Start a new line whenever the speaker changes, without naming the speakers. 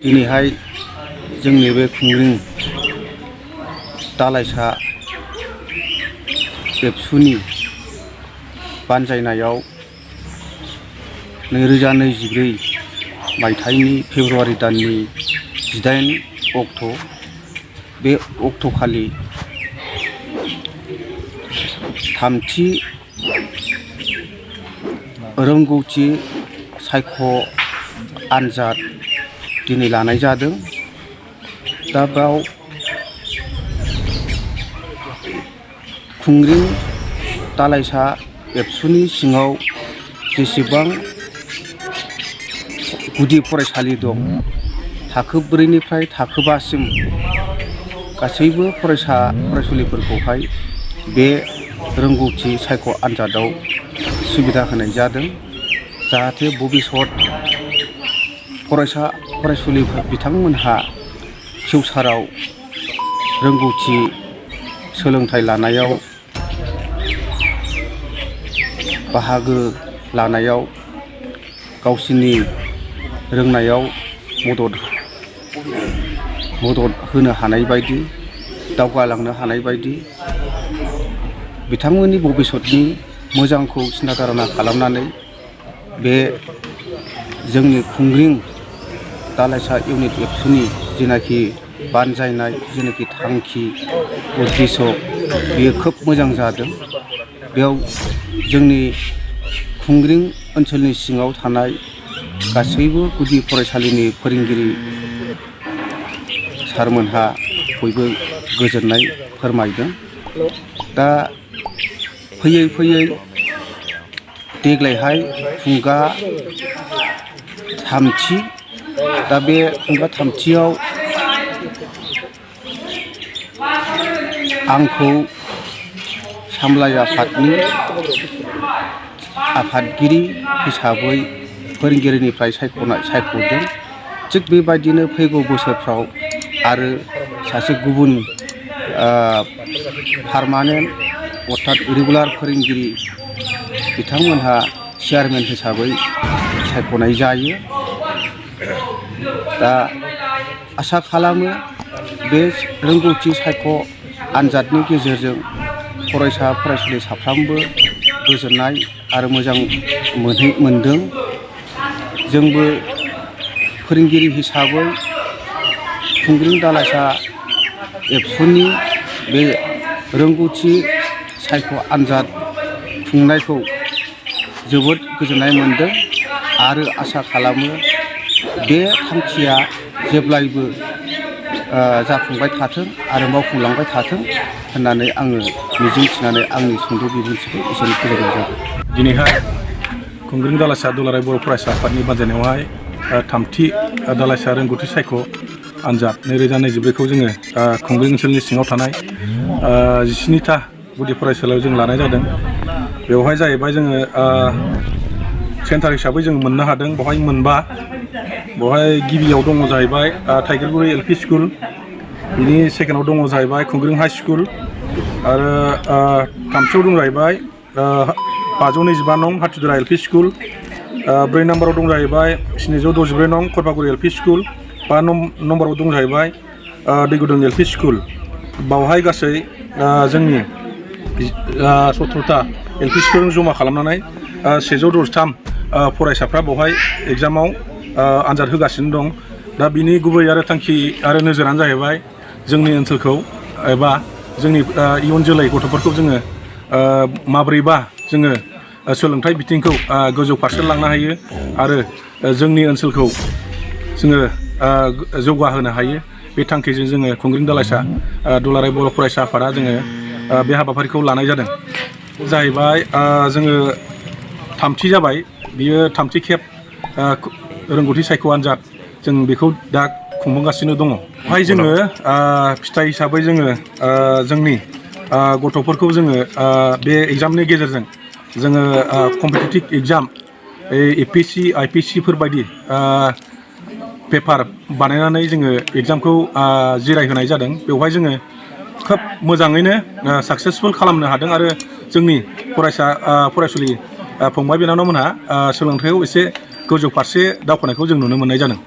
दिनैहाय जोंनि बे खुंग्रिं दालाइसा एबसुनि बानजायनायाव 2024 मायथाइनि फेब्रुवारि दाननि 18 अक्ट' बे अक्ट'खालि थामथि रोंगौथि सायख' आनजाद दिनै लानाय जादों। दा बेयाव खुंग्रिं दालाइसा एबसुनि सिङाव जेसेबां गुदि फरायसालि दं थाखो 4 निफ्राय थाखो 5 सिम गासैबो फरायसा फरायसुलिफोरखौहाय बे रोंगौथि सायख' आनजादाव सुबिदा होनाय जादों, जाहाथे भबिसत फरायसा फरायसुलिफोर बिथांमोनहा फिउचाराव रोंगौथि सोलोंथाइ लानायाव बाहागो लानायाव गावसिनि रोंनायाव मदद होनो हानाय बायदि, दावगालांनो हानाय बायदि बिथांमोननि भबिसतनि मोजांखौ सिन्था धारना खालामनानै बे जोंनि खुंग्रिं दालाइसा इउनिट एबसुनि जेनाखि बानजायनाय जेनाखि थांखि उद्देश्य बेयो खोब मोजां जादों। बेयाव जोंनि खुंग्रिं ओनसोलनि सिङाव थानाय गासैबो गुदि फरायसालिनि फोरोंगिरि सारमोनहा बयबो गोजोननाय फोरमायदों। दा फैयै फैयै देग्लायहाय फुंगा 3थि, दा बे फुंगा 3थियाव आंखौ सामलाय आफादनि आफादगिरि हिसाबै फोरोंगिरिनिफ्राय सायख'दों। थिग बेबायदिनो फैगौ बोसोरफ्राव आरो सासे गुबुन पारमानेन्ट अर्थात रेगुलार फोरोंगिरि बिथांमोनहा चेयारमेन हिसाबै सायख'नाय जायो। दा आसा खालामो बे रोंगौथि सायख' आनजादनि गेजेरजों फरायसा फरायसुलि साफ्रोमबो गोजोननाय आरो मोजां मोनदों। जोंबो फोरोंगिरि हिसाबै खुंग्रिं दालाइसा एबसुनि बे रोंगौथि सायख' आनजाद खुंनायखौ जोबोद गोजोननाय मोनदों आरो आसा खालामो बे थांखिया जेब्लायबो जाफुंबाय थाथों आरो मावफुंलांबाय थाथों होननानै आङो मिजिंथिनानै आंनि सुंद' बिबुंथिखौ एसेनो फोजोबनाय जाबाय।
दिनैहाय खुंग्रिं दालाइसा दुलाराय बर' फरायसा आफादनि बानजायनायावहाय थामथि दालाइसा रोंगौथि सायख' आनजाद 2024खौ जोङो खुंग्रिं ओनसोलनि सिङाव थानाय 17था गुदि फरायसालियाव जों लानाय जादों। बेवहाय जाहैबाय जोङो सेन्टार हिसाबै जों मोननो हादों बेवहाय मोनबा। बेवहाय गिबियाव दङ जाहैबाय थाइगिरगुरि एल पि स्कुल, बिनि सेकेन्डआव दङ जाहैबाय खुंग्रिं हाइ स्कुल, आरो थामथियाव दं जाहैबाय 525 नं हाथिदुरा एल पि स्कुल, 4 नाम्बाराव दं जाहैबाय 764 नं खरफागुरि एल पि स्कुल, 5 नम्बराव दं जाहैबाय दैगुदुं एल पि स्कुल। बावहाय गासै जोंनि 17था एल पि स्कुलजों जमा खालामनानै 163 फरायसाफ्रा बेवहाय एग्जामाव आनजाद होगासिनो दं। दा बिनि गुबै आरो थांखि आरो नोजोरानो जाहैबाय जोंनि ओनसोलखौ एबा जोंनि इयुन जोलै गथ'फोरखौ जोङो माब्रैबा जोङो सोलोंथाइ बिथिंखौ गोजौ फारसे लांनो हायो आरो जोंनि ओनसोलखौ जोङो जौगाहोनो हायो। बे थांखिजों जोङो खुंग्रिं दालाइसा दुलाराय बर' फरायसा आफादा जोङो बे हाबाफारिखौ लानाय जादों। जाहैबाय जोङो थामथि जाबाय, बियो थामथि खेब रोंगौथि सायख' आनजाद जों बेखौ दा खुंबोगासिनो दङ। बेवहाय जोङो फिथाइ हिसाबै जोङो जोंनि गथ'फोरखौ जोङो बे एग्जामनि गेजेरजों जोङो कम्पिटिटिभ एग्जाम APSC IPSC फोरबायदि पेपार बानायनानै जोङो एग्जामखौ जिरायहोनाय जादों। बेवहाय जोङो खोब मोजाङैनो साक्सेसफुल खालामनो हादों आरो जोंनि फरायसुलि फंबाय बिनानावमोनहा सोलोंथायाव एसे गोजौ फारसे दावखोनायखौ जों नुनो मोननाय जादों।